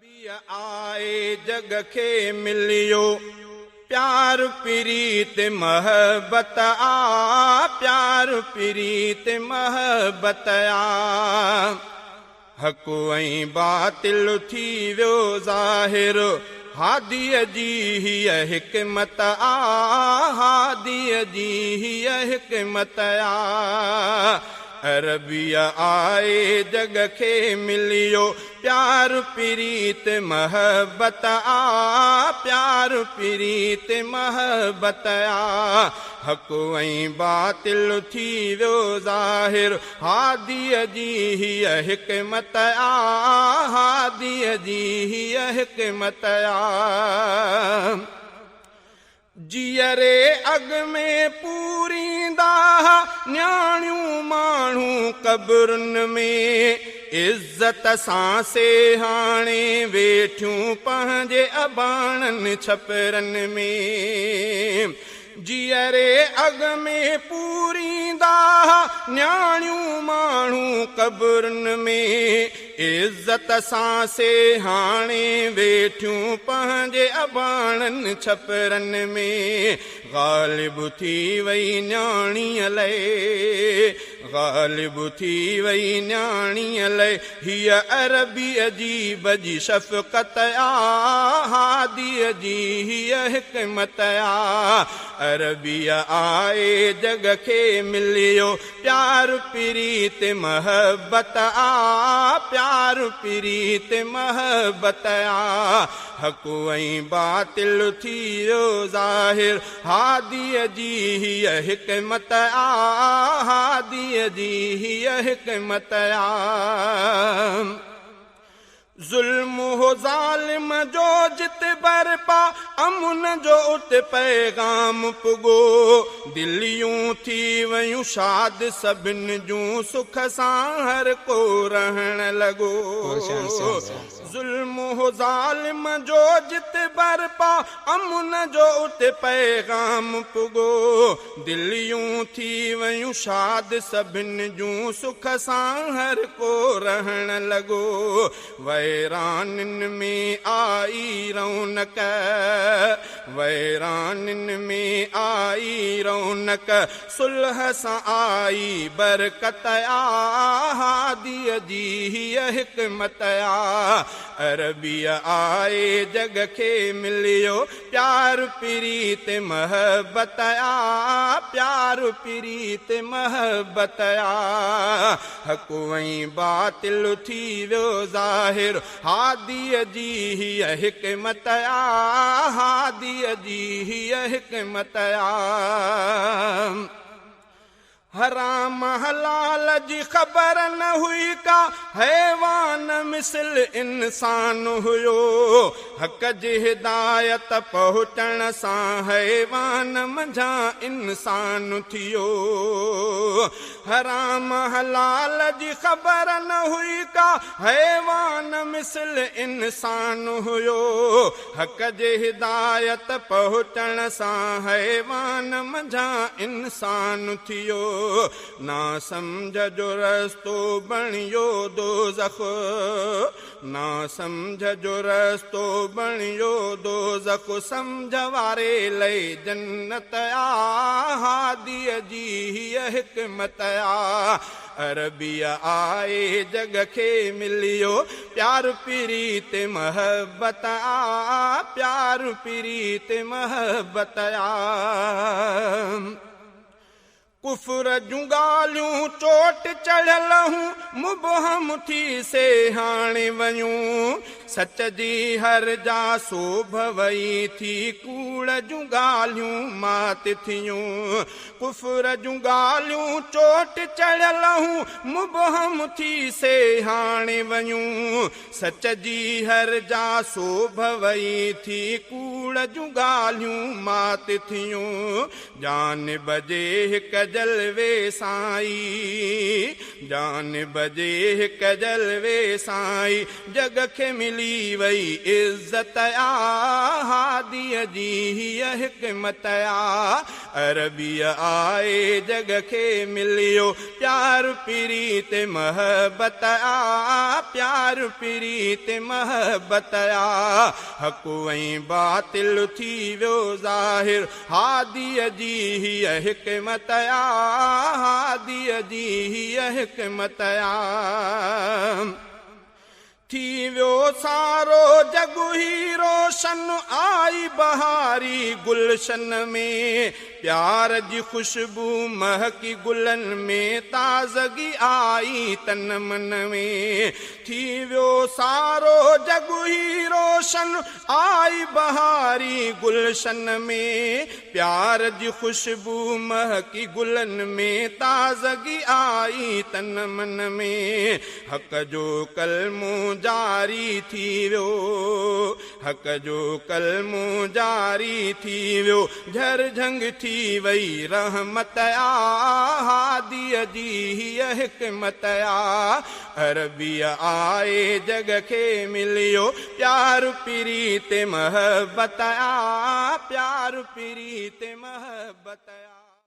عربيء آئي جڳ کي مليو، پيار پريت محبت آ، پيار پريت محبت آ. حق ۽ باطل ٿي ويو ظاهر، هاديء جي هيء حڪمت آ، هاديء جي هيء حڪمت آ. عربيء آئي جڳ کي مليو، پيار پريت محبت آ، پيار پريت محبت آ. حق ۽ باطل ٿي ويو ظاهر، هاديء جي هيء حڪمت آ، هاديء جي هيء حڪمت آ. جيئري اڳ ۾ پوريندا ها نياڻيون ماڻهو قبرن ۾، عزت سان سي هاڻي ويٺيون پنهنجي اباڻن ڇپرن ۾. جيئري اڳ ۾ پوريندا ها نياڻيون ماڻهو قبرن ۾، عزت سان سي هاڻي ويٺيون پنهنجي اباڻن ڇپرن ۾. غالب ٿي وئي نياڻيء لئي، غالب ٿي وئي نياڻيء لئي، هيء عربيء جي بجي شفقت آ، هاديء جي هيء حڪمت آ. عربيء آئي جڳ کي مليو، پيار پريت محبت آ، پيار پريت محبت آ. حق ۽ باطل ٿي ويو ظاهر، هاديء جي هيء حڪمت آ، هاديء جي هيء حڪمت آ. ظلم هو ظالم جو جت برپا، امن جو ات پيغام پڳو. دليون ٿي ويون شاد سڀني جون، سک سان هر ڪو رهڻ لڳو. ظلم هو ظالم جو جت برپا، امن جو ات پيغام پڳو. دليون ٿي ويون شاد سڀني جون، سک سان هر ڪو رهڻ لڳو. ويرانن ۾ آئي رونق، ويرانن ۾ آئي رونق، صلح سان آئي برڪت آ، هاديء جي هيء حڪمت آ. عربيء آئي جڳ کي مليو، پيار پريت محبت آ، پيار پريت محبت آ. حق ۽ باطل ٿي ويو ظاهر، هاديء جي هيء حڪمت آ، هاديء جي هيء حڪمت آ. حرام حلال جي خبر نه هئي ڪا، حيوان مثل انسان هيو. حق جي هدايت پهچڻ سان حيوان منجهان انسان ٿيو. حرام حلال جي خبر نه هئي ڪا، حيوان مثل انسان هيو. حق جي هدايت پهچڻ سان حيوان منجهان انسان ٿيو. نا سمجهه جو رستو بڻيو دوزخ، نا سمجهه جو رستو بڻيو دوزخ، سمجهه واري لئي جنت آ، هاديء جي هيء حڪمت آ. عربيء آئي جڳ کي مليو، پيار پريت محبت آ، پيار پريت محبت آ. ڪفر جون ڳالهيون چوٽ چڙهيل هون، مبهم ٿي سي هاڻي ويون. سچ جي هر جا سوڀ وئي ٿي، ڪوڙ جون ڳالهيون مات ٿيون. ڪفر جون ڳالهيون چوٽ چڙهيل هون، مبهم ٿي سي هاڻي ويون. سچ جي هر جا سوڀ وئي ٿي، ڪوڙ جون ڳالهيون مات ٿيون. جانب جي هڪ جلوي سان ئي، جانب جي هڪ جلوي سان ئي جڳ کي ملي وئي عزت آ. هاديءَ جي هيءَ حڪمت آ. عربيءَ آئي جڳ کي مليو پيار پريت محبت آ. پيار پريت محبت آ. حق ۽ باطل ٿي ويو ظاهر، هاديءَ جي هيءَ حڪمت آ. هاديءَ جي هيءَ حڪمت آ. ٿي ويو سارو جڳ ئي روشن، آئي بهاري گلشن ۾. پيار جي خوشبو مهڪي گلن ۾، تازگي آئي تن من ۾. ٿي ويو سارو جڳ ئي روشن، آئي بهاري گلشن ۾. پيار جي خوشبو مهڪي گلن ۾، تازگي آئي تن من ۾. حق جو ڪلمو جاري ٿي ويو، حق جو ڪلمو جاري ٿي ويو، جهر جهنگ ٿي وئي رحمت آ. هاديءَ جي هيءَ حڪمت آ. عربيءَ آئي جڳ کي مليو پيار پريت محبت آ. پيار پريت محبت آ.